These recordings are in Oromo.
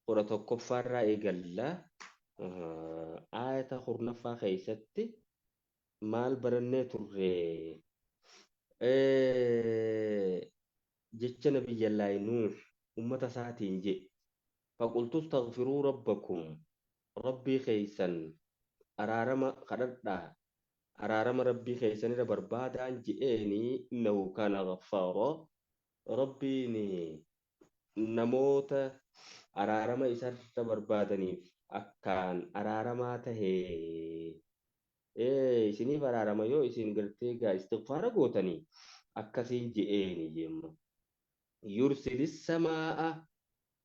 11ffaarraa eegalla. Aayata 10ffaa keessatti maal barannee turre? Jecha Nabiyyallaahi Nuuh ummata isaatiin jedhe. Faqultu astaghfiruu rabbakum, Rabbii keessan araarama kadhadhaa, araarama Rabbii keessanirra barbaadaan je'eeni. Innahu kaana ghaffaaraa, Rabbiin namoota araarama isarra barbaadaniif akkaan araaramaa tahe. Isiniif araarama yoo isin gartee gaa istighfaara gootanii, akkasiin je'eeni jemma. Yursilis samaa'a,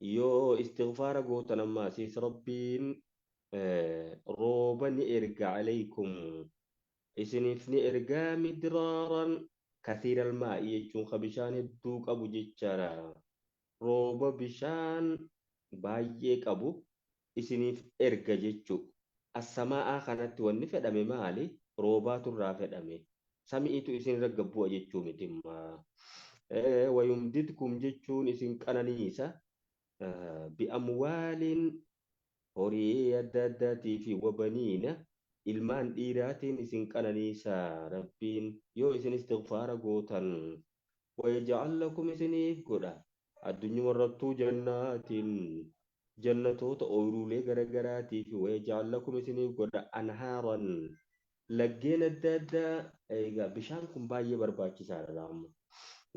yoo istighfaara gootan ammaasiis Rabbiin rooba ni erga, alaykum isiniif ni ergaa, midraaran, kathiiral maa'i jechuun ka bishaan hedduu qabu jechaadha. Rooba bishaan baay'ee qabu isiniif erga jechuu. Assamaa'aa kanatti wanni fedhame maali? Roobaatu irraa fedhame. Sami'iitu isinirra gad bu'a jechuu mitimma. Wayumdidkum jechuun isin qananiisa, bi'amwaalin horii adda addaatii fi wabaniina ilmaan dhiiraatiin isin qananiisa Rabbiin yoo isin istighfaara gootan. Wayaj'al lakum isiniif godha addunyuma irrattuu jannaatin jannatoota ooyruulee garagaraatii fi wayaj'al lakum isiniif godha anhaaran laggeen adda addaa. Egaa bishaan kun baay'ee barbaachisaadha. Amma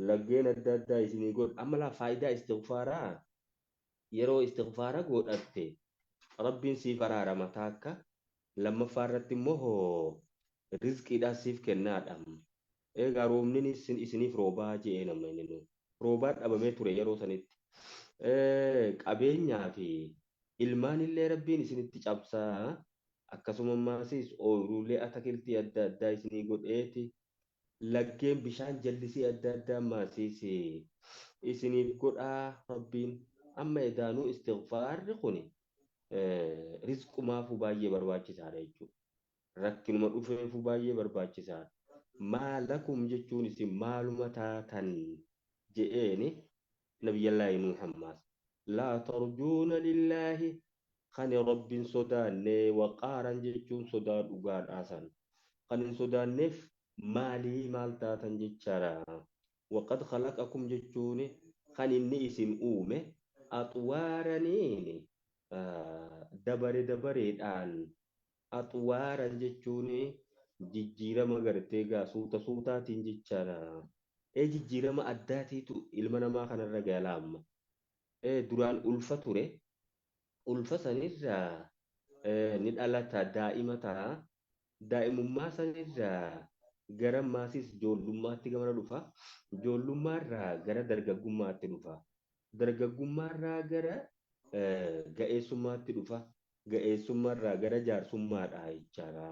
laggeen adda addaa isinii godha. Amma laa faayidaa istighfaaraa, yeroo istighfaara godhatte Rabbiin siif araarama taakka, lammaffaa irratti immoo hoo rizqiidhaa siif kennaadha. Egaa roobni isiniif roobaa je'ee nama inni roobaa dhabamee ture yeroo sanitti. Qabeenyaa fi ilmaan illee Rabbiin isinitti cabsaa, akkasuma ammaasiis ooyiruulee atakiltii adda addaa isinii godheeti, laggeen bishaan jallisii adda addaa ammaasiis isiniif godhaa Rabbiin. Amma edaanuu istighfaarri kun rizqumaafuu baay'ee barbaachisaadha jechuudha. Rakkinuma dhufeefuu baay'ee barbaachisaadha. Maa lakum jechuun isin maaluma taatan je'eeni Nabiyyallaahi Nuuh ammaas. Laa tarjuuna lillaahi, kan Rabbiin sodaanne, waqaaran jechuun sodaa dhugaadhaa san. Kan hin sodaanneef maalii maal taatan jechaadha. Waqad khalaqakum jechuun kan inni isin uume, axwaaraniin dabare dabareedhaan, axwaaran jechuun jijjiirama gartee gaa suuta suutaatiin jechaadha. Jijjiirama addaatiitu ilma namaa kanarra gala amma. Duraan ulfa ture. Ulfa sanirraa ni dhalata, daa'ima ta'a. Daa'imummaa sanirraa gara maasis ijoollummaatti gamana dhufa. Ijoollummaarraa gara dargaggummaatti dhufa. Dargaggummaarraa gara ga'eessummaatti dhufa. Ga'eessummaarraa gara jaarsummaadha jechaadha.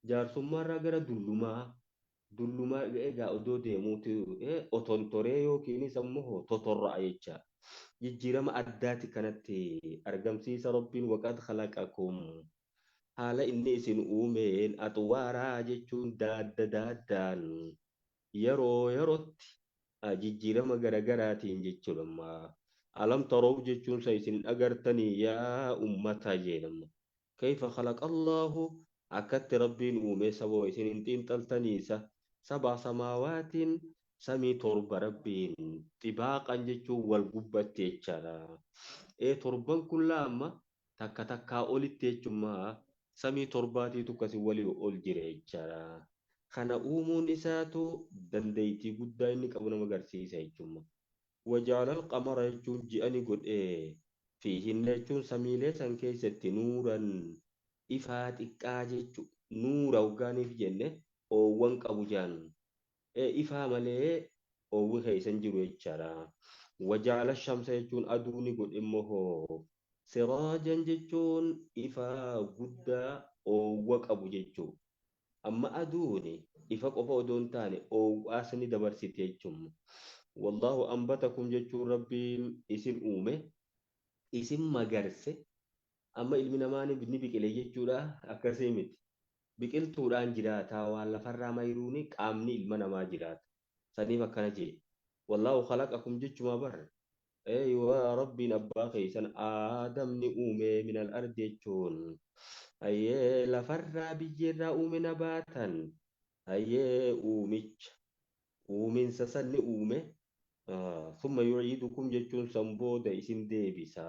Jaarsummaarraa gara dullumaa. Dullumaa egaa odoo deemuuti otontoree yookiinis ammoo totorra'a jecha. Jijjiirama addaati kanatti argamsiisa Rabbiin. Waqad khalaqakum, haala inni isin uumeen, axwaaraa jechuun daadda daaddaan, yeroo yerootti jijjiirama garagaraatiin jechuudha. Alam taraw jechuun sa isin agartanii yaa ummata jedhama. Kayfa khalaqa Allahu, akkatti Rabbiin uume saboo isin hin xiinxaltaniisa? Sab'a samaawaatiin, samii 7 Rabbiin, xibaaqan jechuun wal gubbatti jechaadha. Torban kun laama takka takkaa olitti jechuun samii torbaatiitu akkasii walii ol jira jechaadha. Kana uumuun isaatu dandeettii guddaa inni qabu nama agarsiisa jechuudha. Waja'ala al-qamara jechuun ji'a ni godhe, fiihinna jechuun samiilee san keessatti, nuuran ifaa xiqqaa jechuudha. Nuura hoggaaniif jenne oowwan qabu jaan. Ifaa malee oowwi keessa hin jiru jechaadha. Waja'ala shamsa jechuun aduu ni godhe immoo, siraajan jechuun ifaa guddaa oowwa qabu jechuudha. Amma aduun ifa qofa odoo hin taane oowwaas ni dabarsiti jechuudha. Wallaahu anbatakum jechuun Rabbiin isin uume, isin magarse. Amma ilmi namaa ni biqile jechuudha, akkasii miti. Biqiltuudhaan jiraata, waan lafarraa mayruuni qaamni ilma namaa jiraata. Saniif akkana jee. Wallaahu khalaqakum jechumaa bar. Eeywa rabbiin abbaa keeysan aadamni uume min al-ardi jechuun hayyee lafarraa biyyeerraa uume nabaatan hayyee uumicha uuminsa sanni uume summa yuciidukum jechuun san booda isin deebisa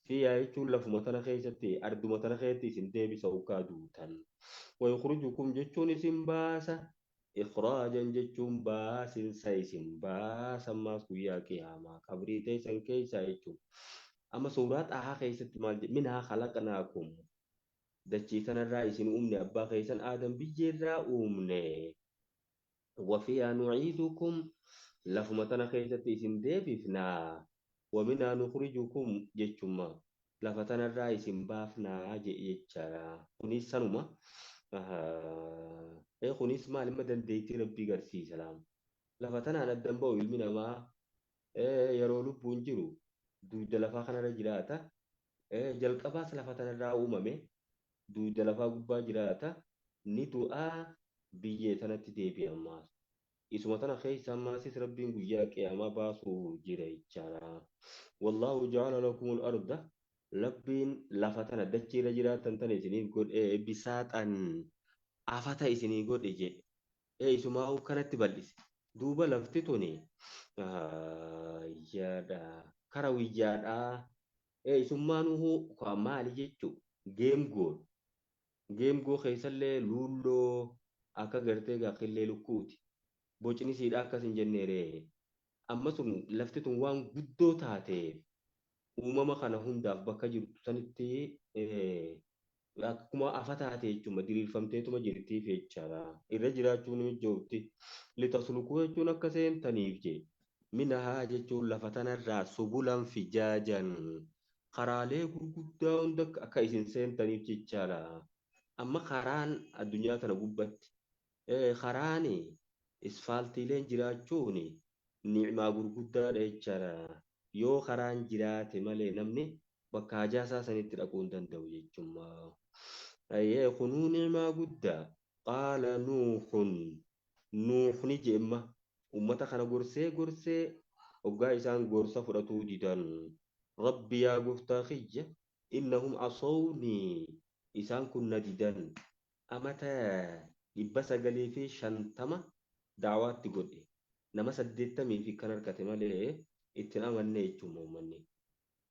fiihaa jechuun lafuma tana keessatti arduma tana keessatti isin deebisa ukkaa duutan wayukhrijukum jechuun isin baasa ikhraajan jechuun baasinsa isin baasa ammaas guyyaa qiyaamaa qabrii teessan keessaa jechuun amma suuraa xahaa keessatti maal jedhe minhaa khalaqnaakum dachii kanarraa isin uumne abbaa keessan aadam biyyeerraa uumne wafiihaa nuciidukum lafuma tana keessatti isin deebifnaa waminhaa nukhrijukum jechuma lafa tanarraa isin baafnaa jedhe jechaadha kunis sanuma kunis maal imma dandeettii rabbii garsiisa laam lafa tanaan addan ba'u ilmi namaa yeroo lubbuun jiru dugda lafaa kanarra jiraata jalqabaas lafa tanarraa uumame dugda lafaa gubbaa jiraata ni du'aa biyyee tanatti deebi'a ammaas isuma tana keessa ammaasis rabbiin guyyaa qiyaamaa baasuu jira jechaadha wallaahu ja'ala lakumul arda rabbiin lafa tana dachiirra jiraatan tana isiniif godhe bisaaxan afata isinii godhe jedhe isumaa kanatti bal'ise duuba lafti tuni yaada kara wiyyaadhaa isummaanuu maali jechuu geemgoo geemgoo keessallee luulloo akka gartee gaaqillee lukkuuti bocni siidha akkas hin jenneeree amma sun lafti tun waan guddoo taateef uumama kana hundaaf bakka jirtu sanitti akkuma afa taate jechuudha diriirfamteetuma jirtiif jechaadha irra jiraachuun ni mijoofti litaslukuu jechuun akka seentaniif jee minahaa jechuun lafa tanarraa subulan fijaajan karaalee gurguddaa hunda akka isin seentaniif jechaadha amma karaan addunyaa tana gubbatti karaan isfaaltiileen jiraachuun ni'maa gurguddaadha jechaadha yoo karaan jiraate malee namni bakka hajaa isaa sanitti dhaquu hin danda'u jechuudha. Kunuu ni'maa guddaa qaala nuuxun nuuxni je'emma ummata kana gorsee gorsee hoggaa isaan gorsa fudhatuu didan rabbi yaa gooftaa kiyya innahum asownii isaan kun na didan amata 950 daawaatti godhe nama 80 fi kan argate malee ittiin amanne jechuudha uummanni.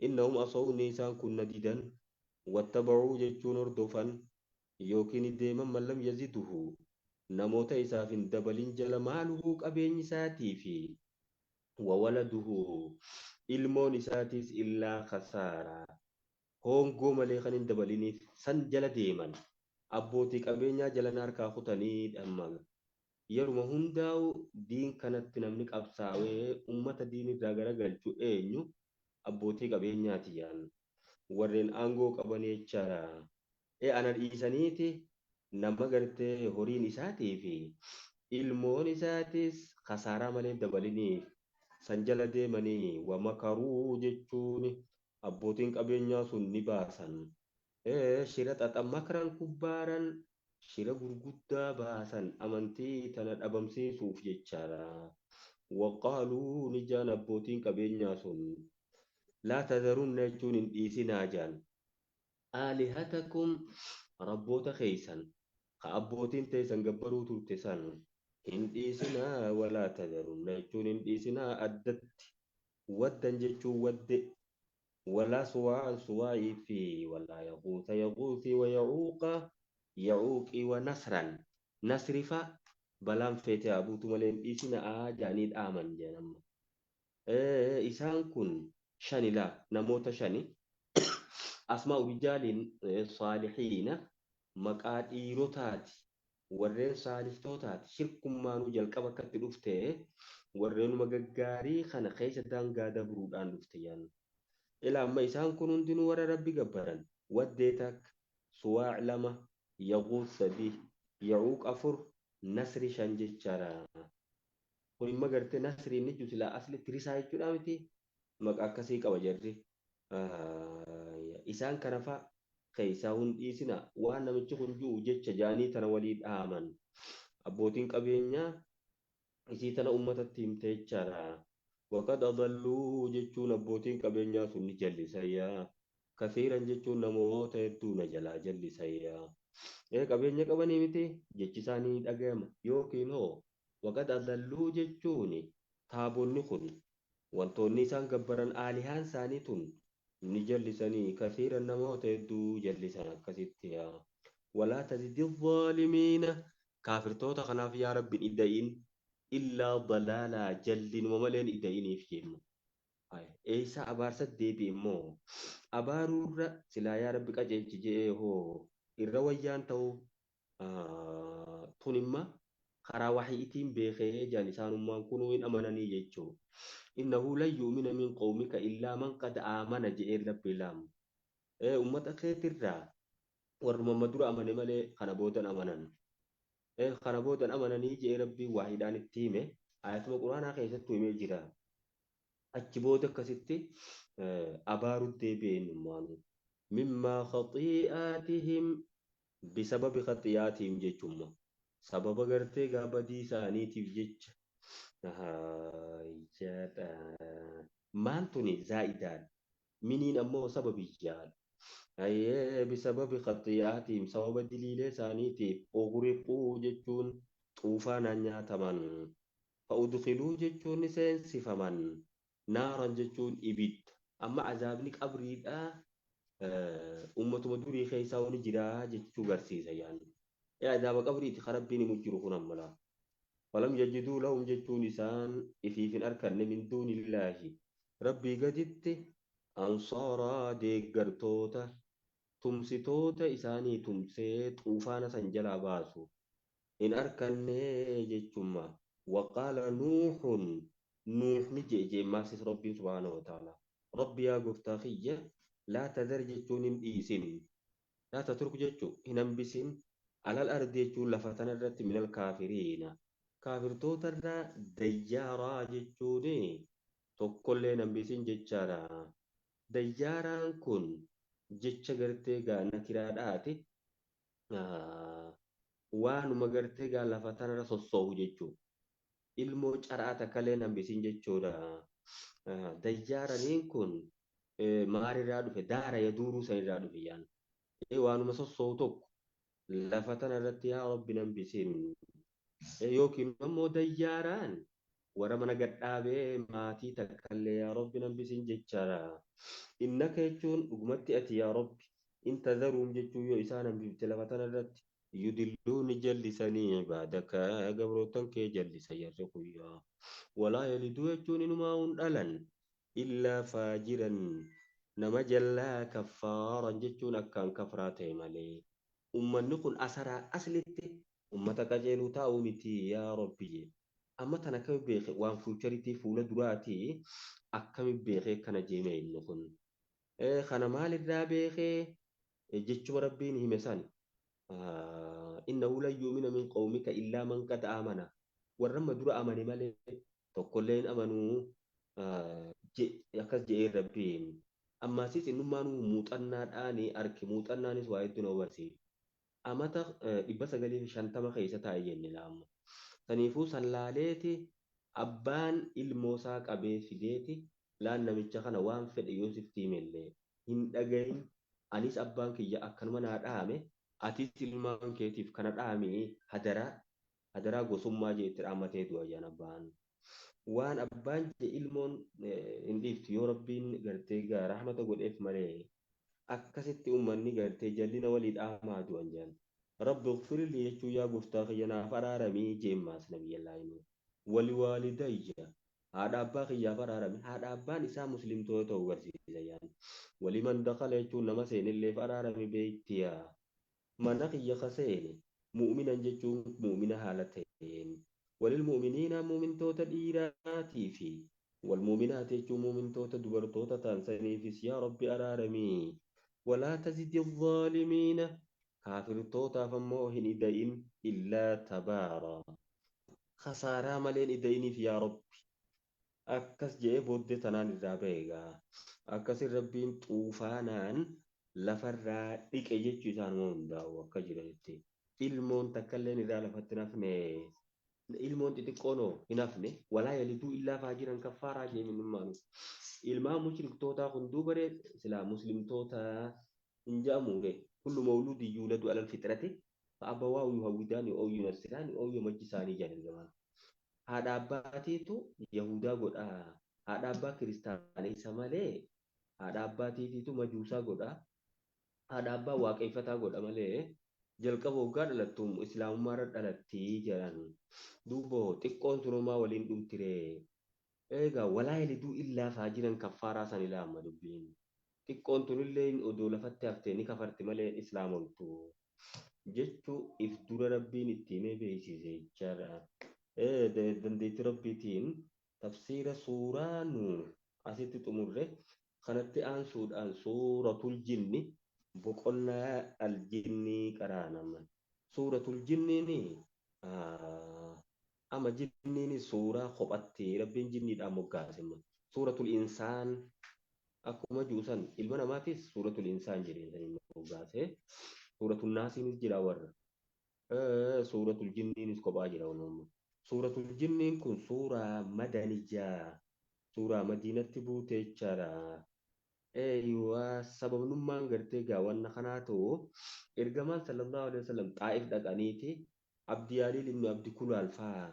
Innahum asownii isaan kun na didan wattabacuu jechuun hordofan yookiin deeman man lam yaziduhu namoota isaaf hin dabalin jala maaluhu qabeenyi isaatii fi wawaladuhu ilmoon isaatiis illaa khasaaraa hongoo malee kan hin dabaliniif san jala deeman abbootii qabeenyaa jala harkaa kutanii dhamma yeruma hundaa'u diin kanatti namni qabsaa'ee ummata diin irraa garagalchu eenyu abbootii qabeenyaati yaan warreen aangoo qaban jechaadha. Ana dhiisaniiti nama gartee horiin isaatii fi ilmoon isaatis khasaaraa malee dabaliniif san jala deemanii wamakaruu jechuun abbootiin qabeenyaa sun ni baasan. Shira xaxan makran kubbaaran shira gurguddaa baasan amantii tana dhabamsiisuuf jechaadha. Waqaaluu ni jaan abbootiin qabeenyaa sun laa tadharunna jechuun hin dhiisinaa jaan. Aalihatakum rabboota keeysan ka abbootiin teessan gabbaruu turte san hin dhiisinaa walaa tadharunna jechuun hin dhiisinaa addatti waddan jechuun wadde ولا سواعا سواعي في ولا يغوث يغوثي ويعوق يعوقي ونصرا نصرفا بلام فيتي أبوت ملين إسنا آجاني آمن جنم إسان كن شني لا نموت شني أسماء رجال صالحين مقاد إيروتات warreen saaliftootaati shirkummaanuu jalqaba akkatti dhufte warreenuma gaggaarii kana keessa daangaa dabruudhaan dhufte yaannu. Ila amma isaan kun hundinuu warra rabbi gabbaran waddee takka suwaac lama yaquus sadi yacuuq afur nasri shan jechaadha. Kun imma gartee nasri inni jiru silaa asli tirisaa jechuudha miti maqaa akkasii qaba jarri. Isaan kana fa'a keessaa hun dhiisina waan namichi kun jiru jecha jaanii tana walii dhaaman. Abbootiin qabeenyaa isii tana uummatatti himte jechaadha. Waqad adalluu jechuun abbootiin qabeenyaa sun ni jallisayyaa. Kasiiran jechuun namoota hedduu na jalaa jallisayyaa. Qabeenya qabanii miti jechi isaanii dhagayama. Yookiin hoo waqad adalluu jechuun taabonni kun wantoonni isaan gabbaran aalihaan isaanii tun ni jallisanii kasiiran namoota hedduu jallisan akkasitti yaa. Walaa tazidi zaalimiina kaafirtoota kanaaf yaa rabbi hin ida'in illaa dalaalaa jallinuma malee hin ida'iniif jennu. Eessa abaarsa deebi'e immoo abaaruurra silaa yaa rabbi qajeelchi je'ee hoo irra wayyaan ta'u tun imma karaa wahiitiin beekee jaan isaanummaan kunuu hin amananii jechuu. Innahu lan yu'mina min qawmika illaa man qad aamana je'ee rabbi laamu. Ummata keetirraa warruma dura amane malee kana boodan amanan. Kana boodan amananii je'ee rabbiin wahiidhaan itti hime ayatuma quraanaa keessattuu himee jira. Achi booda akkasitti abaaru deebi'e innummaanu. Mimmaa khaxii'aatihim bisababi khaxii'aatihim jechuudha. Sababa gartee gaabadii isaaniitiif jecha. Maal tuni zaa'idaan miniin ammoo sababiyyaan. Bisababi khaxii'aatihim sababa diliilee isaaniitiif ughriquu jechuun xuufaanaan nyaataman. Fa'udkhiluu jechuun ni seensifaman. Naaran jechuun ibidda. Amma azaabni qabriidhaa ummatuma durii keessaa wani jiraa jechuu garsiisa yaani. Azaaba qabriiti kan rabbiin himu jiru kun ammalaa. Falam yajiduu lahum jechuun isaan ifiif hin arkanne min duunillaahi. Rabbii gaditti ansaaraa deeggartoota tumsitoota isaanii tumsee xuufaana san jalaa baasu hin arkanne jechumma. Waqaala nuuxun nuuxni je'e jeemmaafsis rabbiin subhaanahu wa ta'ala. Rabbi yaa gooftaa kiyya laa tadar jechuun hin dhiisin. Laa tatruk jechuu hin hambisin. Alal ardi jechuun lafa tanarratti minal kaafiriina. Kaafirtoota irraa dayyaaraa jechuun tokkollee hin hambisin jechaadha. Dayyaaraan kun jecha gartee gaa nakiraadhaati. Waanuma gartee gaa lafa tanarra sossoo'u jechuudha. Ilmoo caraa takkallee hin hambisin jechuudha. Dayyaaraniin kun maalirraa dhufe? Daara yaduuruu sanirraa dhufe yaan. Waanuma sossoo'u tokko lafa tanarratti yaa rabbi hin hambisin. Yookiin immoo dayyaaraan warra mana gadhaabee maatii takkallee yaa rabbi hin hambisin jechaadha. Innaka jechuun dhugumatti ati yaa rabbi in tadharuum jechuun yoo isaan hambifte lafa tanarratti yudilluuni jallisanii ibaadaka gabrootan kee jallisa jarri guyyaa. Walaa yaliduu jechuun inumaa hin dhalan illaa faajiran nama jallaa kaffaaran jechuun akkaan kafraa ta'e malee. Ummanni kun asaraa aslitti ummata qajeeluu taa'uu miti yaa rabbi. Amma tana akkami beeke waan fuuchariitii fuula duraati akkami beekee kana jeeme inni kun. Kana maalirraa beekee jechuma rabbiin hime san. Innahu lan yu'mina min qawmika illaa man qad aamana. Warra amma dura amane malee tokkollee hin amanuu akkas je'ee rabbiin. Ammaasis innummaanuu muuxannaadhaan arke muuxannaanis waa hedduu nama barsiisa. Amata 950 keessa taa'e jenne laamma. Saniifuu sallaaleeti abbaan ilmoosaa qabee fideeti laan namicha kana waan fedhe yoo sitti himellee hin dhagahin anis abbaan kiyya akkanuma naa dhaame atis ilmaan keetiif kana dhaame hadaraa gosummaa jeetti dhaammatee du'a jaan abbaan. Waan abbaan jee ilmoon hin dhiiftu yoo rabbiin gartee gaa rahmata godheef malee akkasitti uummanni gartee jallina walii dhaamaa du'an jaan. Rabbi ighfirli jechuun yaa gooftaa kiyya naaf araaramii jeemmaas nabiyyallaa inni. Wali waalidayya haadha abbaa kiyyaaf araarame haadha abbaan isaa muslimtoota ta'uu garsiisa yaan. Waliman dakhala jechuun nama seenilleef araarame beektiya. Mana kiyya ka seene mu'minan jechuun mu'mina haala ta'een. Walil mu'miniina mu'mintoota dhiiraatii fi wal mu'minaati jechuun mu'mintoota dubartoota ta'an saniifis yaa rabbi araaramii. Walaa tazidi zaalimiina kaafirtootaaf ammoo hin ida'in illaa tabaara. Khasaaraa malee hin ida'iniif yaa rabbi. Akkas je'ee booddee tanaan irraa ba'e egaa. Akkasin rabbiin xuufaanaan lafarraa dhiqe jechuu isaanuma hundaa'u akka jiranitti. Ilmoon takkalleen irraa lafatti nafne. Ilmoon xixiqqoonoo hin hafne walaa yaliduu illaa faajiran kaffaaraa jeeminummaanu. Ilmaan mushriktootaa hunduu baree silaa muslimtoota hin jedhamuure. Kullu mawluudin yuuladu alal fitrati fa'abawaahu yuhawwidaani oo yunassiraani oo yumajjisaanii jedhan gamaan. Haadha abbaatiitu Yahudaa godhaa. Haadha abbaa kiristaanessa malee haadha abbaatiitiitu majuusaa godhaa. Haadha abbaa waaqeffataa godha malee jalqaba waggaa dhalattu islaamummaarra dhalattii jedhan. Duuba xiqqoon sunumaa waliin dhumtiree. Egaa walaa yaliduu illaa faajiran kaffaaraa san ilaama dubbiin. Xiqqoon tunillee odoo lafatti haftee ni kafarti malee islaamomtu. Jechuu if dura rabbiin itti himee beeksise jechaadha. Dandeettii rabbiitiin tafsiira suuraa nu asitti xumurre kanatti aansuudhaan suuratul jinni boqonnaa aljinnii qaraanama. Suuratul jinniin ama jinniin suuraa kophatti rabbiin jinniidhaan moggaase. Suuratul insaan akkuma juusan ilma namaatis suuratul insaan jedhee saniin moggaase. Suuratul naasiinis jira warra. Suuratul jinniinis kophaa jira walumaa. Suuratul jinniin kun suuraa madaniyyaa suuraa madiinatti buute jechaadha. Eeyyuwaa sababnummaan gartee gaawwanna kanaa ta'u ergamaan sallallahu alaihi wasallam xaa'if dhaqaniiti Abdi Yaaliil ibnu Abdi Kulaal fa'aa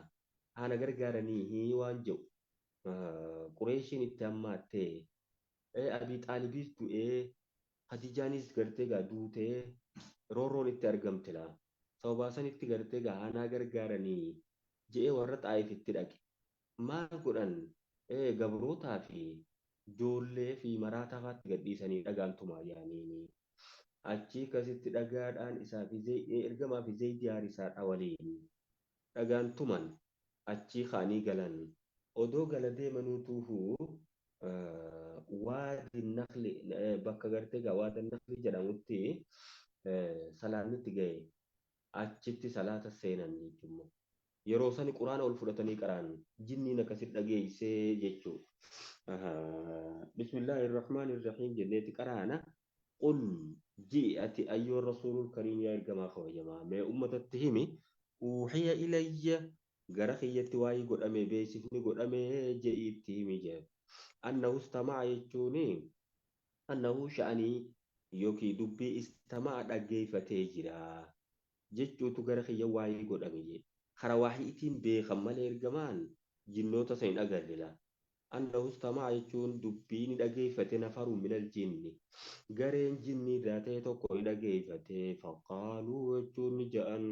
haana gargaaranii waan jedhu Qureeshiin itti hammaattee Abii Xaalibiis du'ee Khadijaanis gartee gaa duutee roorroon itti argamte laa. Sababaa sanitti gartee gaa haanaa gargaaranii je'ee warra xaa'if itti dhaqe. Maal godhan gabrootaa fi ijoollee fi maraataa fa'aatti gadhiisanii dhagaan tumaa yaaniini. Achii akkasitti dhagaadhaan isaa fi ergamaa fi zayitii haarisaadha waliin dhagaan tuman achii ka'anii galan. Odoo gala deemanuutuufu waadi naqli bakka gartee gaa waadi naqli jedhamutti salaannitti ga'e achitti salaata seenan jechuudha. Yeroo sani quraana ol fudhatanii qaraan jinniin akkasitti dhageessee jechuudha. Bismillaahi irrahmaani irrahiim jenneeti qaraana. Qul ji'ati ayyuha rasuulul kariim yaa ergamaa kabajamaa mee ummatatti himi uuhiya ilayya gara kiyyatti waa'ee godhame beeksifni godhame je'i itti himi jedhe. Annahu istama'a jechuun annahu sha'anii yookiin dubbii istama'a dhaggeeffatee jira jechuutu gara kiyya waa'ee godhame jedhe. Kara waahiitiin beekan malee ergamaan jinnoota san hin agarre laa. Annahu istama'a jechuun dubbii ni dhageeffate nafaru minal jinni. Gareen jinni irraa ta'e tokko ni dhageeffate faqaaluu jechuun ni ja'an.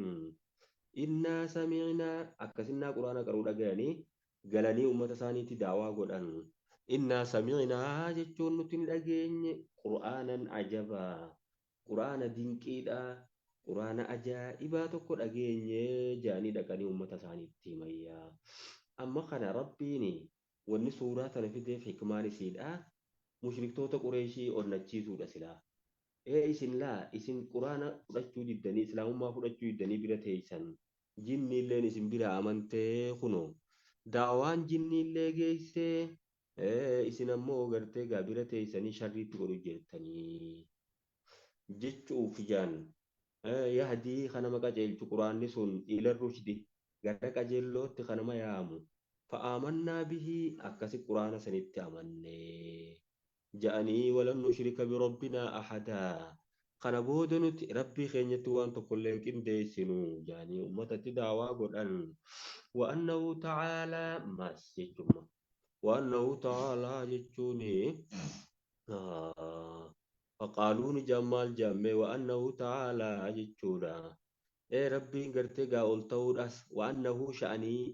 Innaa sami'naa akkasinnaa quraana qaruu dhagayanii galanii uummata isaaniitti daawaa godhan. Innaa sami'naa jechuun nuti ni dhageenye qura'aanan ajabaa. Quraana dinqiidhaa. Quraana ajaa'ibaa tokko dhageenye ja'anii dhaqanii uummata isaaniitti himayyaa. Amma kana rabbiin wanni suuraa tana fideef hikmaan isiidha. Mushriktoota Qureeshii onnachiisuudha silaa. Isin laa isin quraana fudhachuu diddanii islaamummaa fudhachuu diddanii bira teessan. Jinniilleen isin bira amantee kunoo. Daawaan jinniillee geessee isin ammoo gartee gaa bira teessanii sharriitti godhu jettanii. Jechuuf jaan. Yahdii kanama qajeelchu quraanni sun ila rushdi gara qajeellootti kanama yaamu. Fa'aamannaa bihii akkasi quraana sanitti amanne. Ja'anii walan nushrika birabbinaa ahadaa. Kana booda nuti rabbii keenyatti waan tokkollee hin qindeessinu ja'anii uummatatti daawaa godhan. Wa'annahu ta'aalaa maas jechuudha. Wa'annahu ta'aalaa jechuun faqaaluu ni jammaal jammee wa'annahu ta'aalaa jechuudha. Rabbiin gartee gaa ol ta'uudhaas wa'annahu sha'anii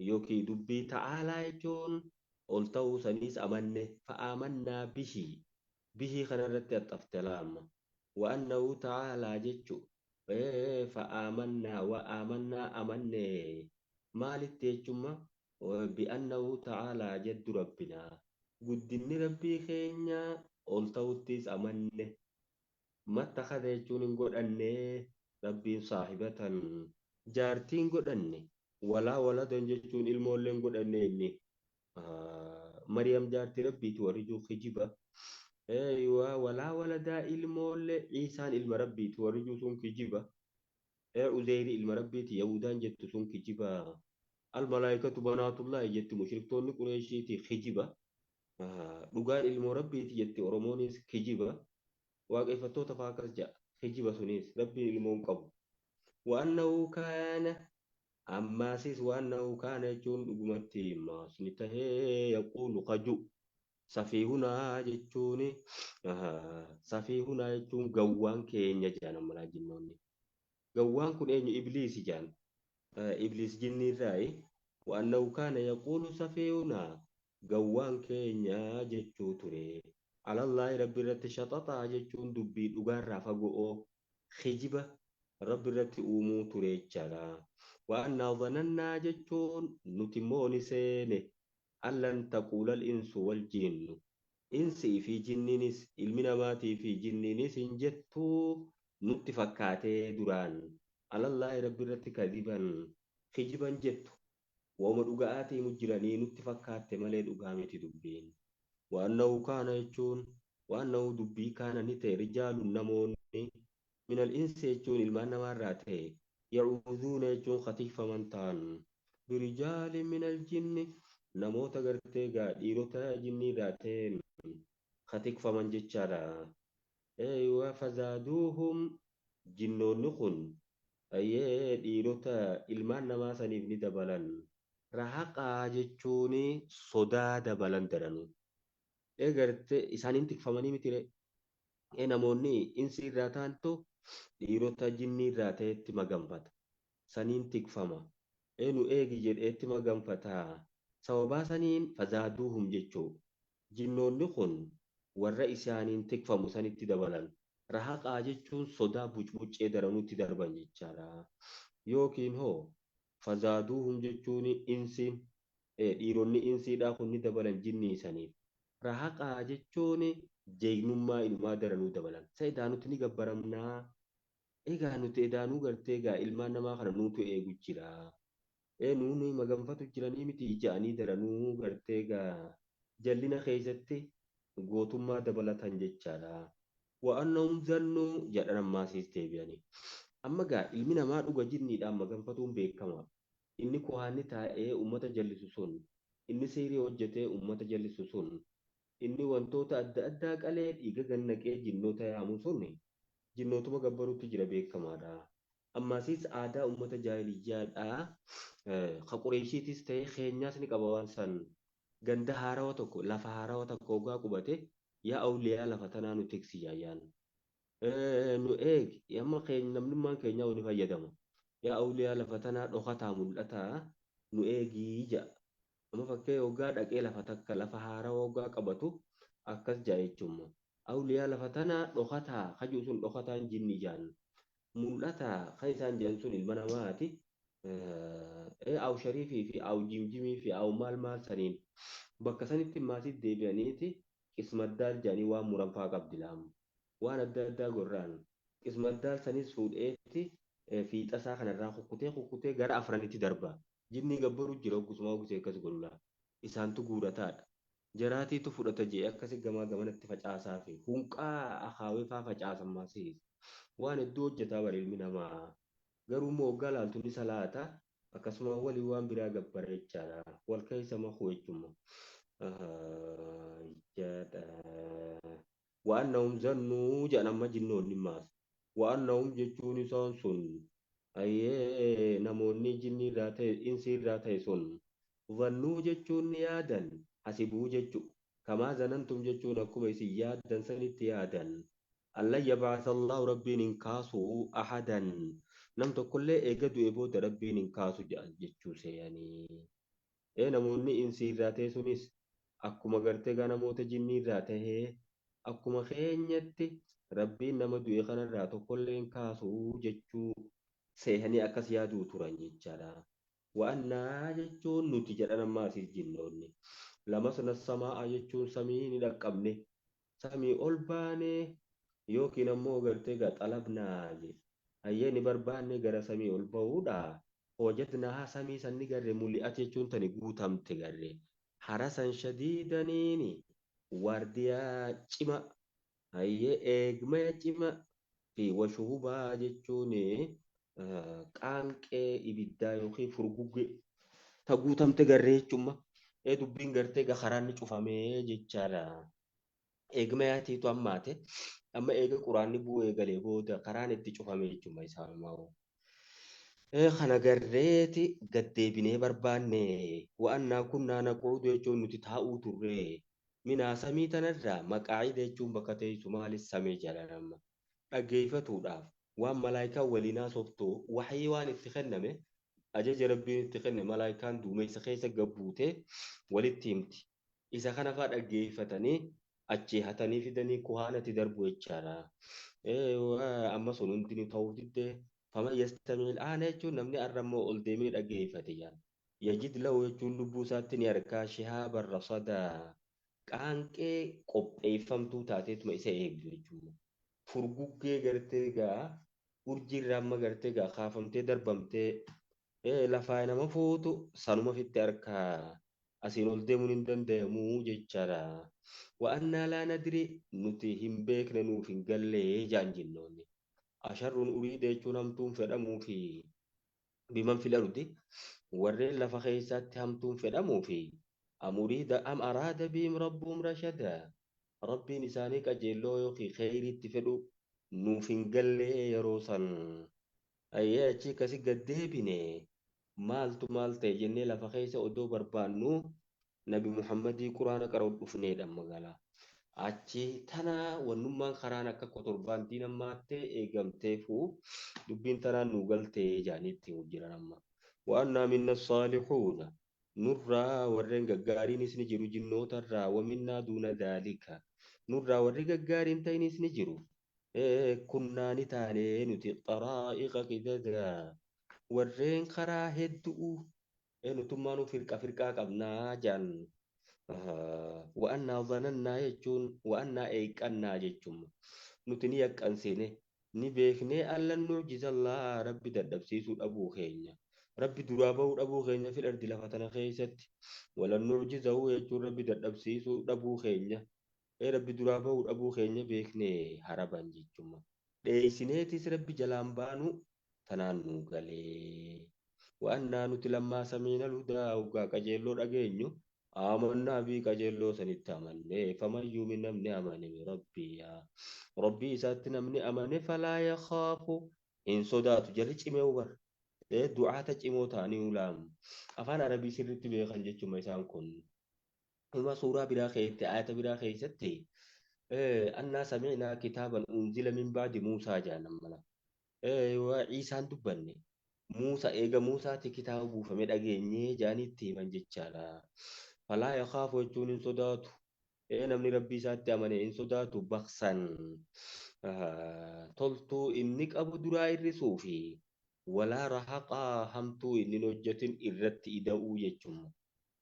yookiin dubbii ta'aalaa jechuun ol ta'uu saniis amanne fa'aamannaa bihii bihii kanarratti axxafte laama. Wa'annahu ta'aalaa jechu fa'aamannaa wa'aamannaa amanne maalitti jechumma bi'annahu ta'aalaa jeddu rabbinaa guddinni rabbii keenya ol ta'uttis amanne mattakhadha jechuun hin godhanne rabbiin saahibatan jaartiin godhanne walaa waladan jechuun ilmoollee hin godhanne inni Maryam jaartii rabbiiti warri jiru kijiba. Walaa waladaa ilmoollee Iisaan ilma rabbiiti warri jiru sun kijiba. Uzeyri ilma rabbiiti Yahudaan jettu sun kijiba. Almalaayikatu banaatullaahi jetti mushriktoonni Qureeshiiti kijiba. Dhugaan ilmoo rabbiiti jetti Oromoonis kijiba. Waaqeffattoota fa'aa akkas jedha. Kijiba sunis rabbiin ilmoo hin qabu. Waannahu kaana ammaasis waannahu kaana jechuun dhugumatti maas ni tahee yaquulu kaju. Safiihunaa jechuun safiihunaa jechuun gawwaan keenya jedhan ammalaa jinnoonni. Gawwaan kun eenyu? Ibliisi jedhan. Ibliis jinniirraayi. Waannahu kaana yaquulu safiihunaa gawwaan keenya jechuu ture. Alallaahi rabbi irratti shaxaxaa jechuun dubbii dhugaarraa fago'oo kijiba rabbi irratti uumuu ture jechaadha. Waannaa dhanannaa jechuun nuti immoo ni seene. Allan taquulal insu wal jinnu. Insii fi jinniinis ilmi namaatii fi jinniinis hin jettuu nutti fakkaatee duraan. Alallaahi rabbi irratti kadiban kijiban jettu. Wauma dhuga'aatii mujjiranii nutti fakkaatte malee dhugaa miti dubbiin. Waannahu kaana jechuun waannahu dubbii kaana ni ta'e rijaalun namoonni minal insi jechuun ilmaan namaarraa ta'e yacuuduuna jechuun katikfaman ta'an birijaalin minal jinni namoota gartee gaa dhiirota jinniirraa ta'een katikfaman jechaadha. Eeywa fazaaduuhum jinnoonni kun ayyee dhiirota ilmaan namaa saniif ni dabalan. Rahaqaa jechuun sodaa dabalan daranuu. Gartee isaaniin tikfamanii miti ree. Namoonni insi irraa ta'antu dhiirota jinni irraa ta'etti maganfata. Saniin tikfama. Nu eegi jedheetti maganfata. Sababaa saniin fazaaduuhum jechuu. Jinnoonni kun warra isaaniin tikfamu sanitti dabalan. Rahaqaa jechuun sodaa bucbuccee daranuutti darban jechaadha. Yookiin hoo fazaaduuhum jechuun insiin dhiironni insiidhaa kun ni dabalan jinnii saniif. Rahaqaa jechuun jeegnummaa ilumaa daranuu dabalan. Sa edaanutti ni gabbaramnaa. Egaa nuti edaanuu gartee egaa ilmaan namaa kana nuutu eegu jira. Nuuni maganfatu jiranii miti ja'anii daranuu gartee egaa jallina keessatti gootummaa dabalatan jechaadha. Wa'annahum zannuu jedhan ammaasiis deebi'anii. Amma gaa ilmi namaa dhuga jinniidhaan maganfatuun beekama. Inni kuhaanni taa'ee uummata jallisu sun, inni siirii hojjetee uummata jallisu sun, inni wantoota adda addaa qalee dhiiga gannaqee jinnoota yaamu sun jinnootuma gabbaruutti jira beekamaadha. Ammaasiis aadaa uummata jaahiliyyaadhaa ka Qureeshiitis ta'ee keenyaas ni qaba waan san. Ganda haarawa tokko lafa haarawa tokko hoggaa qubate yaa awliyaa lafa tanaa nu tiksi yaayyaan. Nu eegi amma keenya namnummaan keenyaa ni fayyadama. Yaa awliyaa lafa tanaa dhokataa mul'ataa nu eegii ja'a. Amma fakkee hoggaa dhaqee lafa takka lafa haarawa hoggaa qabatu akkas ja'a jechuudha. Awliyaa lafa tanaa dhokataa kajuu sun dhokataan jinni jaan. Mul'ataa kan isaan jedhan sun ilma namaati. Aw shariifii fi aw jimjimii fi aw maal maal saniin bakka sanitti maasiif deebi'aniiti qismaddaal jedhanii waan muranfaa qabdi laamu. Waan adda addaa gorraan qismaddaal sanis fuudheetti fiixasaa kanarraa kukkutee kukkutee gara afranitti darba. Jinni gabbaruu jira oggusumaa oggusee akkas godhula. Isaantu guurataadha. Jaraatiitu fudhata jee akkasi gamaa gamanatti facaasaa fi hunqaa akaawee faa facaasan maasiis. Waan hedduu hojjetaa bara ilmi namaa. Garuu immoo hoggaa laaltu ni salaata. Akkasuma waliin waan biraa gabbara jechaadha. Wal keessa makuu jechuudha. Waannahum zannuu jedhan amma jinnoonni maas. Waannahum jechuun isaan sun ayyee namoonni jinni irraa ta'e insi irraa ta'e sun zannuu jechuun ni yaadan hasibuu jechu. Kamaa zanantum jechuun akkuma isin yaaddan sanitti yaadan. Allan yab'atha Allahu rabbiin hin kaasu ahadan. Nam tokkollee eega du'e booda rabbiin hin kaasu jedhan jechuu seeyanii. Namoonni insi irraa ta'e sunis akkuma gartee gaa namoota jinni irraa ta'ee akkuma keenyatti rabbiin nama du'e kanarraa tokkollee hin kaasu jechuu seehanii akkas yaaduu turan jechaadha. Wa'annaa jechuun nuti jedhan ammaa asiis jinnoonni. Lamasna samaa'a jechuun samii ni dhaqqabne. Samii ol baanee yookiin ammoo gartee gaa xalabnaa jedhe. Hayyee ni barbaanne gara samii ol ba'uudha. Hojjetnaa samii sanni garre mul'ate jechuun tani guutamte garre. Harasan shadiidaniini waardiyaa cima hayyee eegmaya cima fi washuhubaa jechuun qaanqee ibiddaa yookiin furguggee. Ta guutamte garree jechuudha. Dubbiin gartee egaa karaan ni cufamee jechaadha. Eegma yaatiitu ammaate amma eega quraanni bu'uu eegalee booda karaan itti cufame jechuudha isaanumaa. Kana garreeti gaddeebinee barbaanne wa'annaa kunnaa naquudu jechuun nuti taa'uu turre. Minaa samii tanarraa maqaayida jechuun bakka teessu maalis samii jedhan amma. Dhaggeeffatuudhaaf waan malaayikaan waliin haasoftu waxii waan itti kenname ajaja rabbiin itti kenne malaayikaan duumessa keessa gabbuutee walitti himti. Isa kana fa'aa dhaggeeffatanii achii hatanii fidanii kuhaanatti darbu jechaadha. Amma sun hundi ta'uu diddee faman yastami'il aana jechuun namni har'a immoo ol deemee dhaggeeffate jaan. Yajid lahu jechuun lubbuu isaatti ni argaa shihaaban rasadaa qaanqee qopheeffamtuu taateetuma isa eegdu jechuudha. Furguggee gartee gaa urjiirraa amma gartee gaa kaafamtee darbamtee lafaa nama fuutu sanuma fitti harkaa asiin ol deemuun hin danda'amu jechaadha. Wa'annaa laa nadri nuti hin beekne nuuf hin galle jaan jennoonni. Asharruun uriida jechuun hamtuun fedhamuu fi biman fil ardi warreen lafa keessatti hamtuun fedhamuu fi am uriida am araada bihim rabbuhum rashada rabbiin isaanii qajeelloo yookiin kheyriitti fedhu nuuf hin galle yeroo san. Ayyee achi akkasi gad deebine maaltu maal ta'e jennee lafa keessa odoo barbaannu Nabi Muhammadii quraana qara'u dhufneedha magaalaa. Achi tana wannummaan karaan akka kotorbaantiin ammaattee eegamteefu dubbiin tanaan nu galtee jaaniitti jiran amma. Wa'annaa minna saalihuuna nurraa warreen gaggaariinis ni jiru jinnootarraa waminnaa duuna daalika nurraa warri gaggaariin ta'inis ni jiru. Kunnaa ni taanee nuti xaraa'iqa qidadaa warreen karaa hedduu nutummaanuu firqa firqaa qabnaa jaan. Wa'annaa zanannaa jechuun wa'annaa eeqqannaa jechuun nuti ni yaqqansine ni beeknee allan nu'jizallaa rabbi dadhabsiisuu dhabuu keenya rabbi duraa bahuu dhabuu keenya fil ardi lafa tana keessatti walan nu'jizahu jechuun rabbi dadhabsiisuu dhabuu keenya rabbi duraa bahuu dhabuu keenya beeknee haraban jechuudha. Dheeysineetis rabbi jalaan baanu tanaan nu galee. Wa'annaa nuti lammaa samiina ludaa hoggaa qajeelloo dhageenyu amannaa fi qajeelloo sanitti amannee faman yuumin namni amane rabbii rabbii isaatti namni amane falaa yakhaafu hin sodaatu jarri cimee bar du'aata cimoo ta'anii ulaam afaan arabii sirriitti beekan jechuudha isaan kun. Uma suuraa biraa keessatti ayata biraa keessatti annaa sami'naa kitaaban unzila min ba'di Muusaa jaanan mala. Ciisaan dubbanne Muusaa eega Muusaati kitaaba buufame dhageenyee jaaniitti himan jechaadha. Falaa yakhaafu jechuun hin sodaatu. Namni rabbii isaatti amane hin sodaatu baqsan. Toltuu inni qabu duraa hir'isuu fi walaa rahaqaa hamtuu inni hin hojjetin irratti ida'uu jechuudha.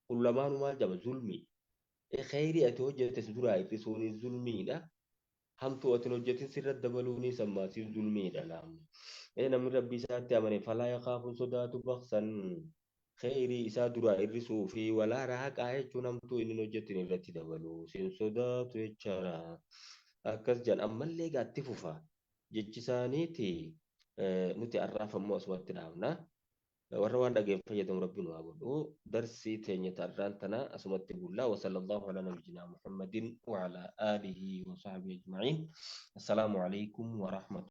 Kun lamaanuu maal jedhama zulmi. Kheyrii ati hojjetes duraa hir'isuun zulmiidha. Hamtuu ati hin hojjetin sirra dabaluunis ammaasiif zulmiidha laamu. Namni rabbii isaatti amane falaa yakhaafu hin sodaatu baqsan. Kheyrii isaa duraa hir'isuu fi walaa rahaqaa jechuun hamtuu inni hin hojjetin irratti dabaluu sin sodaatu jechaadha. Akkas jedhan ammallee gaatti fufa. Jechi isaaniiti nuti har'aaf ammoo asumatti dhaabna. Warra waan dhageen fayyadamu rabbiin waa godhu. Darsii teenya har'aan tana asumatti bullaa. Wa sallallahu ala nabiyyina Muhammadin wa ala aalihi wa sahbihi ajma'iin. Assalaamu alaikum wa rahmatullahi.